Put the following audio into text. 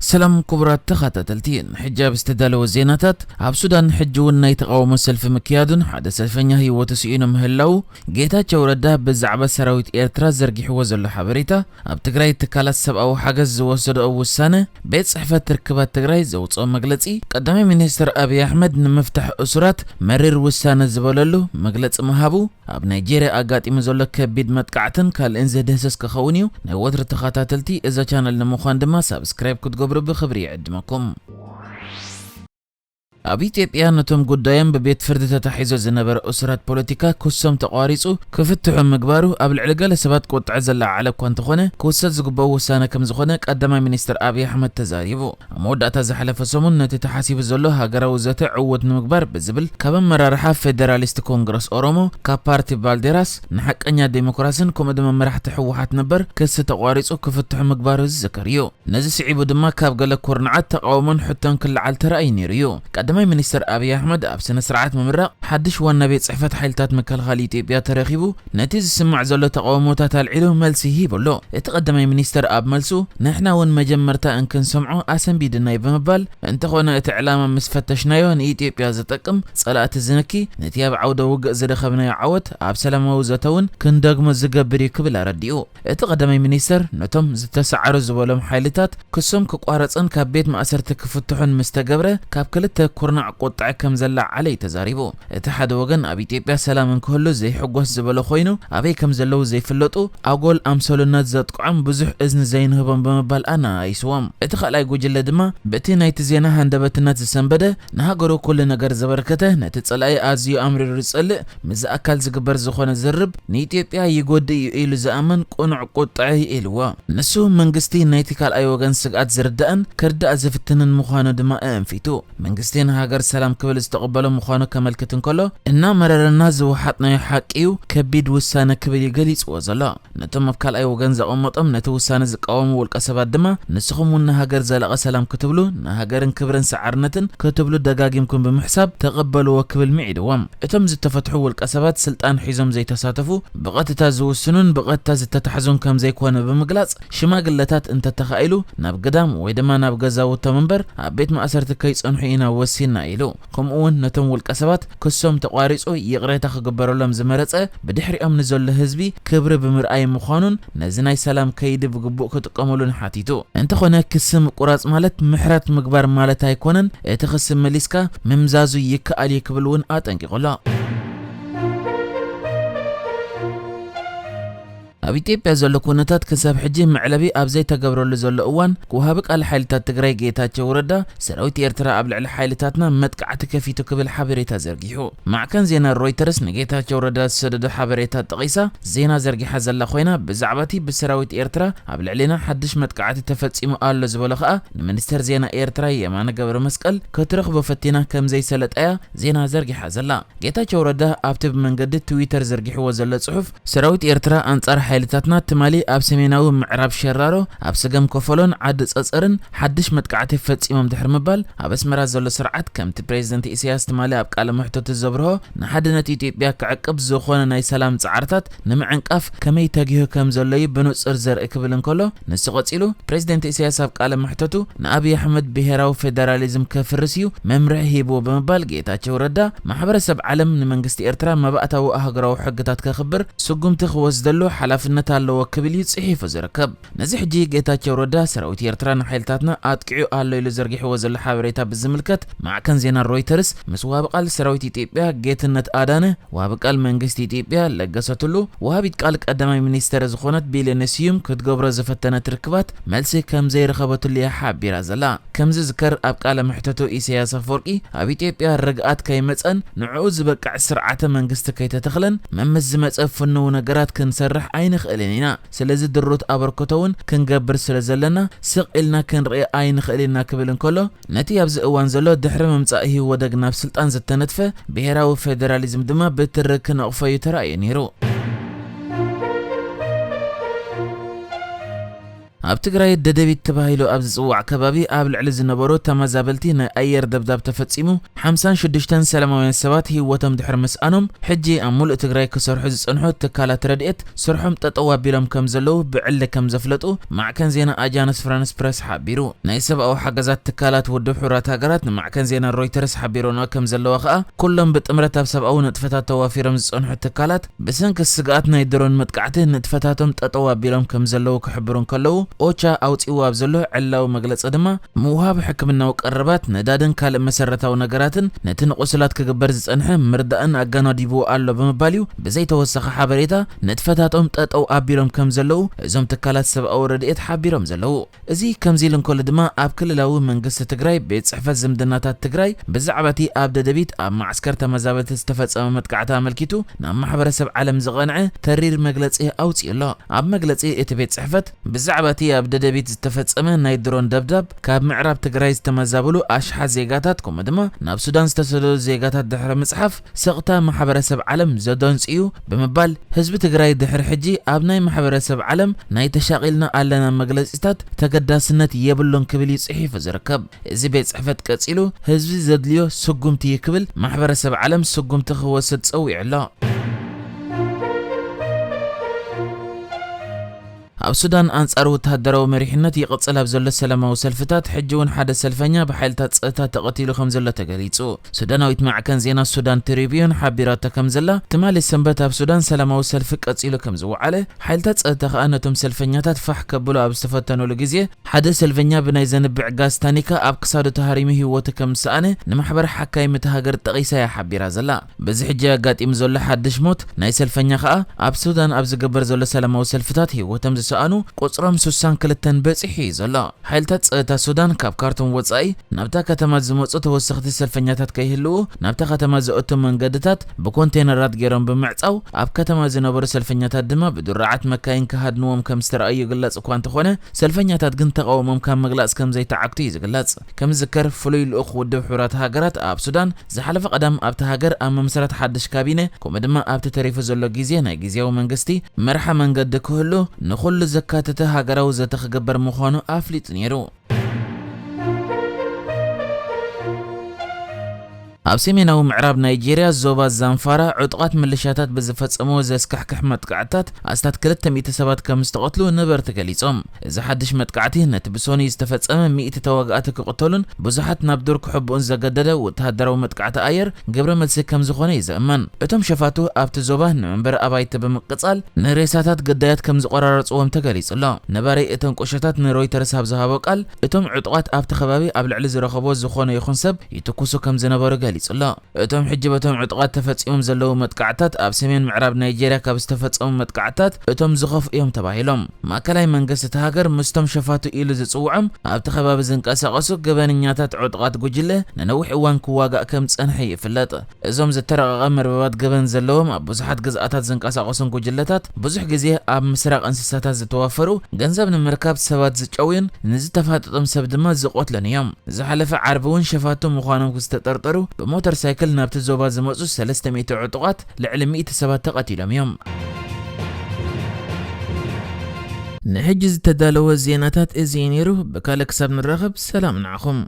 ሰላም ክቡራት ተኸታተልቲ፣ ንሕጂ ኣብ ዝተዳለወ ዜናታት፣ ኣብ ሱዳን ሕጂ እውን ናይ ተቓውሞ ሰልፊ ምክያዱን ሓደ ሰልፈኛ ህይወቱ ስኢኑ ምህላዉ፣ ጌታቸው ረዳ ብዛዕባ ሰራዊት ኤርትራ ዘርጊሕዎ ዘሎ ሓበሬታ፣ ኣብ ትግራይ ትካላት ሰብኣዊ ሓገዝ ዝወሰደኦ ውሳነ፣ ቤት ጽሕፈት ርክባት ትግራይ ዘውፅኦ መግለጺ፣ ቀዳማይ ሚኒስትር ኣብይ ኣሕመድ ንምፍታሕ እሱራት መሪር ውሳነ ዝበለሉ መግለጺ ምሃቡ፣ ኣብ ናይጄርያ ኣጋጢሙ ዘሎ ከቢድ መጥቃዕትን ካልእን ዝድህሰስ ክኸውን እዩ። ናይ ወትሪ ተኸታተልቲ እዛ ቻነል ንምዃን ድማ ሳብስክራይብ ክትገብሩ ብኽብሪ ይዕድመኩም። ኣብ ኢትዮጵያ ነቶም ጉዳዮም ብቤት ፍርዲ ተታሒዞ ዝነበረ እሱራት ፖለቲካ ክሶም ተቋሪጹ ክፍትሑ ምግባሩ ኣብ ልዕሊ ገለ ሰባት ቁጥዐ ዘለዓዓለ እኳ እንተኾነ፣ ክውሰድ ዝግብኦ ውሳነ ከም ዝኾነ ቀዳማይ ሚኒስትር ኣብይ ኣሕመድ ተዛሪቡ። ኣብ መወዳእታ ዝሓለፈ ሰሙን ነቲ ተሓሲቡ ዘሎ ሃገራዊ ዘተ ዕዉት ንምግባር ብዝብል ካብ ኣመራርሓ ፌደራሊስት ኮንግረስ ኦሮሞ፣ ካብ ፓርቲ ባልዴራስ ንሓቀኛ ዴሞክራስን ከምኡ ድማ መራሕቲ ህወሓት ነበር ክሲ ተቋሪጹ ክፍትሑ ምግባሩ ዝዝከር እዩ። ነዚ ስዒቡ ድማ ካብ ገለ ኩርናዓት ተቓውሞን ሕቶን ክለዓል ተራእዩ ነይሩ እዩ። ቀዳማይ ሚኒስትር ኣብይ ኣሕመድ ኣብ ስነ ስርዓት ምምራቕ ሓድሽ ዋና ቤት ጽሕፈት ሓይልታት ምክልኻል ኢትዮጵያ ተረኺቡ ነቲ ዝስማዕ ዘሎ ተቓውሞታት ኣልዒሉ መልሲ ሂቡ ኣሎ። እቲ ቀዳማይ ሚኒስትር ኣብ መልሱ፣ "ንሕና እውን መጀመርታ እንክንሰምዖ ኣሰንቢድናይ" ብምባል፣ "እንተኾነ እቲ ዕላማ ምስ ፈተሽናዮ ንኢትዮጵያ ዝጠቅም ጸላእቲ ዝንኪ፣ ነቲ ኣብ ዓውደ ውግእ ዝረኸብናዮ ዓወት ኣብ ሰላማዊ ዘተ እውን ክንደግሞ ዝገብር እዩ" ክብል ኣረዲኡ። እቲ ቀዳማይ ሚኒስተር ነቶም ዝተሰዓሩ ዝበሎም ሓይልታት ክሶም ክቋረጽን ካብ ቤት ማእሰርቲ ክፍትሑን ምስ ተገብረ፣ ካብ ክልተ ኩርናዕ ቁጥዐ ከም ዘለዓለ እዩ ተዛሪቡ። እቲ ሓደ ወገን ኣብ ኢትዮጵያ ሰላም እንክህሉ ዘይሕጎስ ዝበሎ ኮይኑ፣ ኣበይ ከም ዘለዉ ዘይፍለጡ ኣጎል ኣምሰሉነት ዘጥቅዖም ብዙሕ እዝኒ ዘይንህቦም ብምባል ኣነኣኢስዎም። እቲ ካልኣይ ጉጅለ ድማ በቲ ናይቲ ዜና ሃንደበትነት ዝሰንበደ፣ ንሃገሩ ኩሉ ነገር ዘበርከተ፣ ነቲ ጸላኢ ኣዝዩ ኣምሪሩ ዝጸልእ፣ ምስ ኣካል ዝግበር ዝኾነ ዝርርብ ንኢትዮጵያ ይጎድእ እዩ ኢሉ ዝኣምን ቅኑዕ ቁጥዐ የኢልዎ። ንሱ መንግስቲ ናይቲ ካልኣይ ወገን ስግኣት ዝርዳእን ክርዳእ ዝፍትንን ምዃኑ ድማ ኣእንፊቱ። መንግስቲ ንሃገር ሰላም ክብል ዝተቐበሎ ምዃኑ ከመልክት እንከሎ፣ እናመረረና ዝወሓጥናዮ ሓቂ እዩ፣ ከቢድ ውሳነ ክብል እዩ ገሊጽዎ ዘሎ። ነቶም ኣብ ካልኣይ ወገን ዘቐመጦም ነቲ ውሳነ ዝቃወሙ ውልቀ ሰባት ድማ፣ ንስኹም እውን ንሃገር ዘላቒ ሰላም ክትብሉ፣ ንሃገርን ክብርን ሰዓርነትን ክትብሉ ደጋጊምኩም ብምሕሳብ ተቐበልዎ ክብል ምዒድዎም። እቶም ዝተፈትሑ ውልቀ ሰባት ስልጣን ሒዞም ዘይተሳተፉ፣ ብቐጥታ ዝውስኑን ብቐጥታ ዝተታሕዙን ከም ዘይኮነ ብምግላጽ፣ ሽማግለታት እንተተኻኢሉ ናብ ግዳም ወይ ድማ ናብ ገዛውቶም እምበር ኣብ ቤት ማእሰርቲ ከይጸንሑ ኢና ወሲንና ኢሉ። ከምኡ እውን ነቶም ውልቀ ሰባት ክሶም ተቋሪጹ ይቕሬታ ክግበረሎም ዝመረጸ ብድሕሪኦም ንዘሎ ህዝቢ ክብሪ ብምርኣይ ምዃኑን ነዚ ናይ ሰላም ከይዲ ብግቡእ ክጥቀመሉን ሓቲቱ። እንተኾነ ክሲ ምቁራጽ ማለት ምሕረት ምግባር ማለት ኣይኮነን፣ እቲ ክሲ መሊስካ ምምዛዙ ይከኣል እዩ ክብል እውን ኣጠንቂቑ ኣሎ። ኣብ ኢትዮጵያ ዘሎ ኩነታት ክሳብ ሕጂ መዕለቢ ኣብ ዘይተገብረሉ ዘሎ እዋን፣ ወሃቢ ቃል ሓይልታት ትግራይ ጌታቸው ረዳ፣ ሰራዊት ኤርትራ ኣብ ልዕሊ ሓይልታትና መጥቃዕቲ ከፊቱ ክብል ሓበሬታ ዘርጊሑ። ማዕከን ዜና ሮይተርስ ንጌታቸው ረዳ ዝሰደዶ ሓበሬታ ጠቒሳ ዜና ዘርጊሓ ዘላ ኮይና፣ ብዛዕባ እቲ ብሰራዊት ኤርትራ ኣብ ልዕሊና ሓድሽ መጥቃዕቲ ተፈጺሙ ኣሎ ዝበሎ ከኣ፣ ንሚኒስተር ዜና ኤርትራ የማነ ገብረ መስቀል ክትረኽቦ ፈቲና ከም ዘይሰለጠያ ዜና ዘርጊሓ ዘላ። ጌታቸው ረዳ ኣብቲ ብመንገዲ ትዊተር ዘርጊሕዎ ዘሎ ጽሑፍ፣ ሰራዊት ኤርትራ ኣንጻር ሓይልታትና ትማሊ ኣብ ሰሜናዊ ምዕራብ ሸራሮ፣ ኣብ ስገም ኮፈሎን ዓዲ ጸጸርን ሓድሽ መጥቃዕቲ ፈጺሞም ድሕሪ ምባል፣ ኣብ ኣስመራ ዘሎ ስርዓት ከምቲ ፕሬዝደንት ኢሳያስ ትማሊ ኣብ ቃለ መሕትቱ ዘብርሆ፣ ንሓድነት ኢትዮጵያ ክዕቅብ ዝኾነ ናይ ሰላም ጻዕርታት ንምዕንቃፍ ከመይ ተጊሁ ከም ዘሎ እዩ ብንጹር ዘርኢ ክብል እንከሎ፣ ንሱ ቀጺሉ፣ ፕሬዝደንት ኢሳያስ ኣብ ቃለ መሕትቱ ንኣብይ ኣሕመድ ብሄራዊ ፌደራሊዝም ከፍርስ እዩ መምርሒ ሂብዎ ብምባል፣ ጌታቸው ረዳ ማሕበረሰብ ዓለም ንመንግስቲ ኤርትራ መባእታዊ ኣህጉራዊ ሕግታት ከኽብር ስጉምቲ ክወስደሉ ሓላፍነት ኣለዎ ክብል እዩ ጽሒፉ ዝርከብ። ነዚ ሕጂ ጌታቸው ረዳ ሰራዊት ኤርትራ ንሓይልታትና ኣጥቂዑ ኣሎ ኢሉ ዘርጊሕዎ ዘሎ ሓበሬታ ብዝምልከት፣ ማዕከን ዜና ሮይተርስ ምስ ወሃቢ ቃል ሰራዊት ኢትዮጵያ ጌትነት ኣዳነ፣ ወሃቢ ቃል መንግስቲ ኢትዮጵያ ለገሰ ቱሉ፣ ወሃቢት ቃል ቀዳማይ ሚኒስተር ዝኾነት ቢሌነ ስዩም ክትገብሮ ዝፈተነት ርክባት መልሲ ከም ዘይረኸበትሉ እያ ሓቢራ ዘላ። ከም ዝዝከር፣ ኣብ ቃለ መሕትቱ ኢሳያስ ኣፈወርቂ ኣብ ኢትዮጵያ ርግኣት ከይመጸን ንዕኡ ዝበቅዕ ስርዓተ መንግስቲ ከይተተኽለን መምስ ዝመጸ ፍኑው ነገራት ክንሰርሕ ኣይንኽእልን ኢና። ስለዚ ድሩት ኣበርክቶ እውን ክንገብር ስለ ዘለና ስቕ ኢልና ክንርኢ ኣይንኽእል ኢና ክብል እንከሎ፣ ነቲ ኣብዚ እዋን ዘሎ ድሕሪ ምምጻእ ኢህወደግ ናብ ስልጣን ዝተነድፈ ብሄራዊ ፌደራሊዝም ድማ ብትሪ ክነቕፎ እዩ ተራእዩ ነይሩ። ኣብ ትግራይ ደደቢት ተባሂሉ ኣብ ዝጽዋዕ ከባቢ ኣብ ልዕሊ ዝነበሩ ተመዛበልቲ ናይ ኣየር ደብዳብ ተፈጺሙ፣ ሓምሳን ሽዱሽተን ሰላማውያን ሰባት ህይወቶም ድሕሪ ምስኣኖም፣ ሕጂ ኣብ ሙሉእ ትግራይ ክሰርሑ ዝጸንሑ ትካላት ረድኤት ስርሖም ጠጠው ኣቢሎም ከም ዘለዉ ብዕሊ ከም ዘፍለጡ ማዕከን ዜና ኣጃንስ ፍራንስ ፕረስ ሓቢሩ። ናይ ሰብኣዊ ሓገዛት ትካላት ውድብ ሕቡራት ሃገራት ንማዕከን ዜና ሮይተርስ ሓቢሮንኦ ከም ዘለዋ ከኣ፣ ኩሎም ብጥምረት ኣብ ሰብኣዊ ንጥፈታት ተዋፊሮም ዝጸንሑ ትካላት ብሰንኪ ስግኣት ናይ ድሮን መጥቃዕቲ ንጥፈታቶም ጠጠው ኣቢሎም ከም ዘለዉ ክሕብሩ እንከለዉ፣ ኦቻ ኣውጺእዎ ኣብ ዘሎ ዕላዊ መግለጺ ድማ፣ ምውሃብ ሕክምናዊ ቀረባት፣ ነዳድን ካልእ መሰረታዊ ነገራትን ነቲ ንቁስላት ክግበር ዝጸንሐ ምርዳእን ኣጋናዲብዎ ኣሎ ብምባል እዩ ብዘይተወሰኸ ሓበሬታ ንጥፈታቶም ጠጠው ኣቢሎም ከም ዘለዉ እዞም ትካላት ሰብኣዊ ረድኤት ሓቢሮም ዘለዉ። እዚ ከምዚ ኢሉ እንከሎ ድማ፣ ኣብ ክልላዊ መንግስቲ ትግራይ ቤት ጽሕፈት ዝምድናታት ትግራይ ብዛዕባ እቲ ኣብ ደደቢት ኣብ ማዕስከር ተመዛበልቲ ዝተፈጸመ መጥቃዕቲ ኣመልኪቱ ናብ ማሕበረሰብ ዓለም ዝቐንዐ ተሪር መግለጺ ኣውጺኡ ኣሎ። ኣብ መግለጺ እቲ ቤት ጽሕፈት፣ ብዛዕባ እቲ ኣብ ደደቢት ዝተፈጸመ ናይ ድሮን ደብዳብ፣ ካብ ምዕራብ ትግራይ ዝተመዛበሉ ኣሽሓት ዜጋታት፣ ከምኡ ድማ ናብ ሱዳን ዝተሰደዱ ዜጋታት ድሕሪ ምጽሓፍ፣ ስቕታ ማሕበረሰብ ዓለም ዘደንጽ እዩ ብምባል፣ ህዝቢ ትግራይ ድሕሪ ሕጂ ኣብ ናይ ማሕበረሰብ ዓለም ናይ ተሻቒልና ኣለና መግለጺታት ተገዳስነት የብሉን ክብል እዩ ጽሒፉ ዝርከብ። እዚ ቤት ጽሕፈት ቀጺሉ፣ ህዝቢ ዘድልዮ ስጉምቲ እዩ ክብል ማሕበረሰብ ዓለም ስጉምቲ ክወስድ ጸዊዑ ኣሎ። ኣብ ሱዳን ኣንጻር ወተሃደራዊ መሪሕነት ይቕጽል ኣብ ዘሎ ሰላማዊ ሰልፍታት፣ ሕጂ እውን ሓደ ሰልፈኛ ብሓይልታት ጸጥታ ተቐቲሉ ከም ዘሎ ተገሊጹ። ሱዳናዊት ማዕከን ዜና ሱዳን ትሪቢዩን ሓቢራቶ ከም ዘላ፣ ትማሊ ሰንበት ኣብ ሱዳን ሰላማዊ ሰልፊ ቀጺሉ ከም ዝወዓለ፣ ሓይልታት ጸጥታ ከኣ ነቶም ሰልፈኛታት ፋሕ ከብሉ ኣብ ዝተፈተኑሉ ግዜ፣ ሓደ ሰልፈኛ ብናይ ዘንብዕ ጋዝ ታኒካ ኣብ ክሳዱ ተሃሪሙ ህይወቱ ከም ዝሰኣነ ንማሕበር ሓካይም እታ ሃገር ጠቒሳ እያ ሓቢራ ዘላ። በዚ ሕጂ ኣጋጢሙ ዘሎ ሓድሽ ሞት ናይ ሰልፈኛ ከኣ፣ ኣብ ሱዳን ኣብ ዝግበር ዘሎ ሰላማዊ ሰልፍታት ህይወቶም ዝሰኣኑ ቁጽሮም ስሳን ክልተን በጺሑ እዩ ዘሎ። ሓይልታት ጸጥታ ሱዳን ካብ ካርቱም ወጻኢ ናብታ ከተማ ዝመጹ ተወሰኽቲ ሰልፈኛታት ከይህልዉ፣ ናብታ ከተማ ዘእቱ መንገድታት ብኮንቴነራት ገይሮም ብምዕጻው፣ ኣብ ከተማ ዝነበሩ ሰልፈኛታት ድማ ብድሩዓት መካይን ክሃድንዎም ከም ዝተረኣዩ ይግለጽ እኳ እንተኾነ፣ ሰልፈኛታት ግን ተቓውሞም ካብ ምግላጽ ከም ዘይተዓግቱ እዩ ዝግለጽ። ከም ዝዝከር፣ ፍሉይ ልኡኽ ውድብ ሕቡራት ሃገራት ኣብ ሱዳን ዝሓለፈ ቀዳም ኣብቲ ሃገር ኣብ ምምስራት ሓድሽ ካቢነ፣ ከምኡ ድማ ኣብቲ ተሪፉ ዘሎ ግዜ ናይ ግዜያዊ መንግስቲ መርሓ መንገዲ ክህሉ ንኹሉ ዘካተተ ሃገራዊ ዘተ ክግበር ምዃኑ ኣፍሊጡ ነይሩ። ኣብ ሰሜናዊ ምዕራብ ናይጄርያ ዞባ ዛንፋራ ዕጡቓት ምልሻታት ብዝፈጸምዎ ዘስካሕክሕ መጥቃዕትታት ኣስታት ክልተ ሚእቲ ሰባት ከም ዝተቐትሉ ነበርቲ ገሊጾም። እዚ ሓድሽ መጥቃዕቲ ነቲ ብሶኒ ዝተፈጸመ ሚእቲ ተዋጋእቲ ክቕተሉን ብዙሓት ናብ ዱር ክሕብኡን ዘገደደ ወተሃደራዊ መጥቃዕቲ ኣየር ግብረ መልሲ ከም ዝኾነ እዩ ዝእመን። እቶም ሸፋቱ ኣብቲ ዞባ ንመንበሪ ኣባይቲ ብምቅጻል ንሬሳታት ግዳያት ከም ዝቆራረጽዎም ተገሊጹ ኣሎ። ነባሪ እተን ቁሸታት ንሮይተርስ ኣብ ዝሃቦ ቃል፣ እቶም ዕጡቓት ኣብቲ ከባቢ ኣብ ልዕሊ ዝረኸቦ ዝኾነ ይኹን ሰብ ይትኩሱ ከም ዝነበሩ ገሊጹ ኣሎ። እቶም ሕጂ በቶም ዕጡቓት ተፈጺሞም ዘለዉ መጥቃዕትታት ኣብ ሰሜን ምዕራብ ናይጄርያ ካብ ዝተፈጸሙ መጥቃዕትታት እቶም ዝኸፍኡ እዮም ተባሂሎም። ማእከላይ መንግስቲ እታ ሃገር ምስቶም ሸፋቱ ኢሉ ዝጽውዖም ኣብቲ ከባቢ ዝንቀሳቐሱ ገበነኛታት ዕጡቓት ጉጅለ ንነዊሕ እዋን ክዋጋእ ከም ዝጸንሐ ይፍለጥ። እዞም ዝተረቐቐ መርበባት ገበን ዘለዎም ኣብ ብዙሓት ግዝኣታት ዝንቀሳቐሱን ጉጅለታት ብዙሕ ግዜ ኣብ ምስራቕ እንስሳታት ዝተዋፈሩ፣ ገንዘብ ንምርካብ ሰባት ዝጨውዩን ንዝተፋጠጦም ሰብ ድማ ዝቐትሉን እዮም። ዝሓለፈ ዓርቢ እውን ሸፋቱ ምዃኖም ዝተጠርጠሩ ብሞተር ሳይክል ናብቲ ዞባ ዝመጹ ሰለስተ ሚእቲ ዕጡቓት ልዕሊ ሚእቲ ሰባት ተቐቲሎም እዮም። ንሕጂ ዝተዳለወ ዜናታት እዚ እዩ ነይሩ። ብካልእ ክሳብ ንራኸብ ሰላም ንዓኹም።